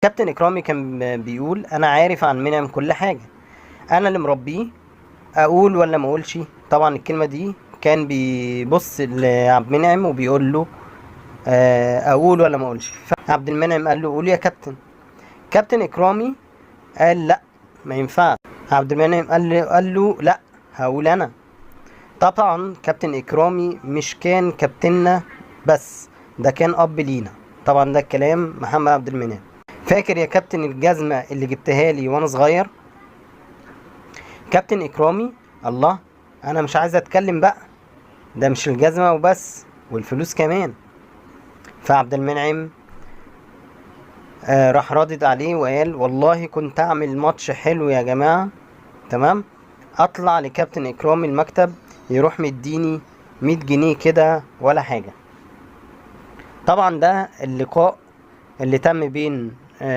كابتن إكرامي كان بيقول أنا عارف عن منعم كل حاجة، أنا اللي مربيه، أقول ولا ما أقولش؟ طبعا الكلمة دي كان بيبص لعبد المنعم وبيقول له أقول ولا ما أقولش. فعبد المنعم قال له قول يا كابتن. كابتن إكرامي قال لا ما ينفعش. عبد المنعم قال له لا هقول أنا. طبعا كابتن إكرامي مش كان كابتننا بس، ده كان أب لينا. طبعا ده الكلام محمد عبد المنعم. فاكر يا كابتن الجزمة اللي جبتها لي وأنا صغير؟ كابتن إكرامي الله، أنا مش عايز أتكلم بقى، ده مش الجزمة وبس، والفلوس كمان. فعبد المنعم راح رادد عليه وقال والله كنت أعمل ماتش حلو يا جماعة، تمام، أطلع لكابتن إكرامي المكتب يروح مديني 100 جنيه كده ولا حاجة. طبعا ده اللقاء اللي تم بين